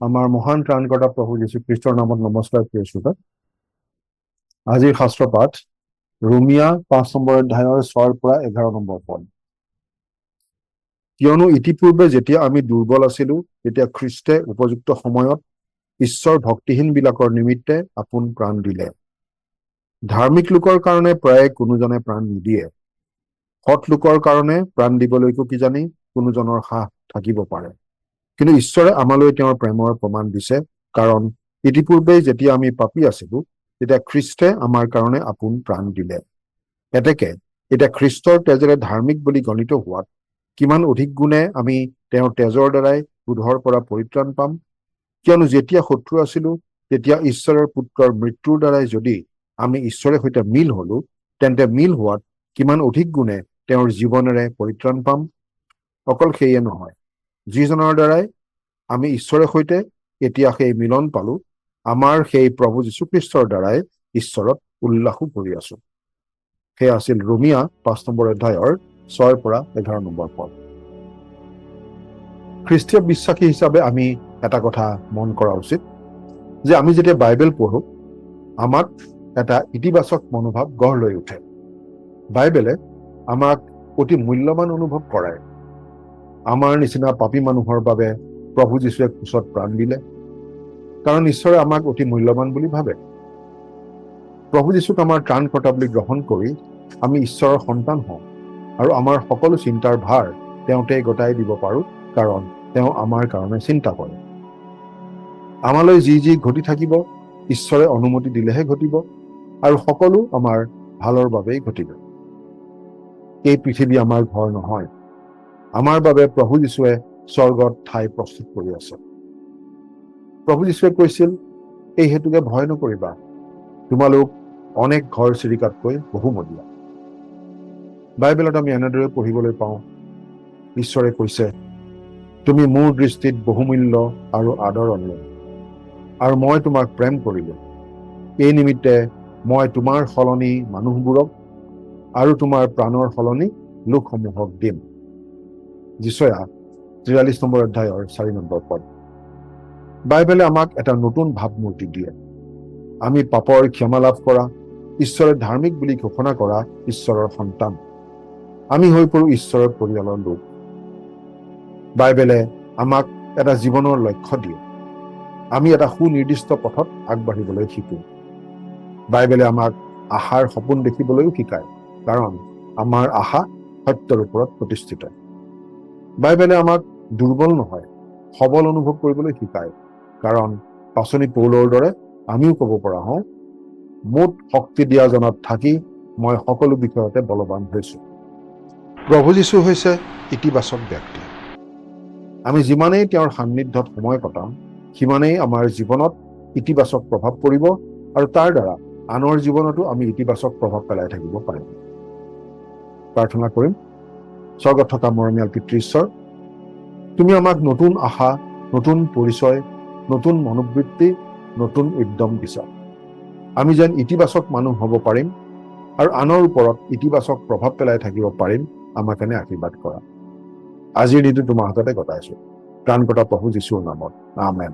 আমাৰ মহান ত্ৰাণকৰ্তা প্ৰভু যীশুখ্ৰীষ্টৰ নামত নমস্কাৰ প্ৰিয় শ্ৰোতা। আজিৰ শাস্ত্ৰ পাঠ ৰোমিয়া 5 নম্বৰ অধ্যায়ৰ 6ৰ পৰা 11 নম্বৰ পদ। কিয়নো ইতিপূৰ্বে যেতিয়া আমি দুৰ্বল আছিলো, তেতিয়া খ্ৰীষ্টে উপযুক্ত সময়ত ঈশ্বৰ ভক্তিহীন বিলাকৰ নিমিত্তে আপোন প্ৰাণ দিলে। ধাৰ্মিক লোকৰ কাৰণে প্ৰায়ে কোনোজনে প্ৰাণ নিদিয়ে, সৎ লোকৰ কাৰণে প্ৰাণ দিবলৈকো কিজানি কোনোজনৰ সাহ থাকিব পাৰে। কিন্তু ঈশ্বৰে আমালৈ তেওঁৰ প্ৰেমৰ প্ৰমাণ দিছে, কাৰণ ইতিপূৰ্বেই যেতিয়া আমি পাপী আছিলো, তেতিয়া খ্ৰীষ্টে আমাৰ কাৰণে আপোন প্ৰাণ দিলে। এতেকে এতিয়া খ্ৰীষ্টৰ তেজেৰে ধাৰ্মিক বুলি গণিত হোৱাত কিমান অধিক গুণে আমি তেওঁৰ তেজৰ দ্বাৰাই ক্ৰোধৰ পৰা পৰিত্ৰাণ পাম। কিয়নো যেতিয়া শত্ৰু আছিলো, তেতিয়া ঈশ্বৰৰ পুত্ৰৰ মৃত্যুৰ দ্বাৰাই যদি আমি ঈশ্বৰে সৈতে মিল হলো, তেন্তে মিল হোৱাত কিমান অধিক গুণে তেওঁৰ জীৱনেৰে পৰিত্ৰাণ পাম। অকল সেয়ে নহয়, যিজনৰ দ্বাৰাই আমি ঈশ্বৰে সৈতে এতিয়া সেই মিলন পালো, আমাৰ সেই প্ৰভু যীশুখ্ৰীষ্টৰ দ্বাৰাই ঈশ্বৰত উল্লাসো কৰি আছো। সেয়া আছিল ৰোমিয়া 5 নম্বৰ অধ্যায়ৰ 6ৰ পৰা 11 নম্বৰ পদ। খ্ৰীষ্টীয় বিশ্বাসী হিচাপে আমি এটা কথা মন কৰা উচিত যে আমি যেতিয়া বাইবেল পঢ়ো, আমাক এটা ইতিবাচক মনোভাৱ গঢ় লৈ উঠে। বাইবেলে আমাক অতি মূল্যৱান অনুভৱ কৰায়। আমাৰ নিচিনা পাপী মানুহৰ বাবে প্ৰভু যীশুৱে ক্ৰুচত প্ৰাণ দিলে, কাৰণ ঈশ্বৰে আমাক অতি মূল্যৱান বুলি ভাবে। প্ৰভু যীশুক আমাৰ ত্ৰাণকৰ্তা বুলি গ্ৰহণ কৰি আমি ঈশ্বৰৰ সন্তান হওঁ আৰু আমাৰ সকলো চিন্তাৰ ভাৰ তেওঁতে গতাই দিব পাৰোঁ, কাৰণ তেওঁ আমাৰ কাৰণে চিন্তা কৰে। আমালৈ যি যি ঘটি থাকিব, ঈশ্বৰে অনুমতি দিলেহে ঘটিব আৰু সকলো আমাৰ ভালৰ বাবেই ঘটিব। এই পৃথিৱী আমাৰ ঘৰ নহয়। আমাৰ বাবে প্ৰভু যীশুৱে স্বৰ্গত ঠাই প্ৰস্তুত কৰি আছে। প্ৰভু যীশুৱে কৈছিল, "এই হেতুকে ভয় নকৰিবা, তোমালোক অনেক ঘৰ চিৰিকাতকৈ বহুমূলীয়া।" বাইবেলত আমি এনেদৰে পঢ়িবলৈ পাওঁ, ঈশ্বৰে কৈছে, "তুমি মোৰ দৃষ্টিত বহুমূল্য আৰু আদৰণীয় আৰু মই তোমাক প্ৰেম কৰিলোঁ। এই নিমিত্তে মই তোমাৰ সলনি মানুহবোৰক আৰু তোমাৰ প্ৰাণৰ সলনি লোকসমূহক দিম।" যিচয়া 43 নম্বৰ অধ্যায়ৰ 4 নম্বৰ পদ। বাইবেলে আমাক এটা নতুন ভাৱমূৰ্তি দিয়ে। আমি পাপৰ ক্ষমা লাভ কৰা, ঈশ্বৰে ধাৰ্মিক বুলি ঘোষণা কৰা ঈশ্বৰৰ সন্তান। আমি হৈ পৰোঁ ঈশ্বৰৰ পৰিয়ালৰ লোক। বাইবেলে আমাক এটা জীৱনৰ লক্ষ্য দিয়ে। আমি এটা সুনিৰ্দিষ্ট পথত আগবাঢ়িবলৈ শিকোঁ। বাইবেলে আমাক আশাৰ সপোন দেখিবলৈও শিকায়, কাৰণ আমাৰ আশা সত্যৰ ওপৰত প্ৰতিষ্ঠিত। বাইবেলে আমাক দুৰ্বল নহয়, সবল অনুভৱ কৰিবলৈ শিকায়, কাৰণ পাঁচনি পৌলৰ দৰে আমিও ক'ব পৰা হওঁ, "মোত শক্তি দিয়া জনত থাকি মই সকলো বিষয়তে বলৱান হৈছো।" প্ৰভু যীশু হৈছে ইতিবাচক ব্যক্তি। আমি যিমানেই তেওঁৰ সান্নিধ্যত সময় কটাম, সিমানেই আমাৰ জীৱনত ইতিবাচক প্ৰভাৱ পৰিব আৰু তাৰ দ্বাৰা আনৰ জীৱনতো আমি ইতিবাচক প্ৰভাৱ পেলাই থাকিব পাৰিম। প্ৰাৰ্থনা কৰিম। স্বৰ্গত থকা মৰমীয়াল পিতৃ ঈশ্বৰ, তুমি আমাক নতুন আশা, নতুন পৰিচয়, নতুন মনোবৃত্তি, নতুন উদ্যম দিছা। আমি যেন ইতিবাচক মানুহ হ'ব পাৰিম আৰু আনৰ ওপৰত ইতিবাচক প্ৰভাৱ পেলাই থাকিব পাৰিম, আমাক এনে আশীৰ্বাদ কৰা। আজিৰ দিনটো তোমাৰ হাততে গতাইছো, ত্ৰাণকৰ্তা প্ৰভু যীশুৰ নামত, আমেন।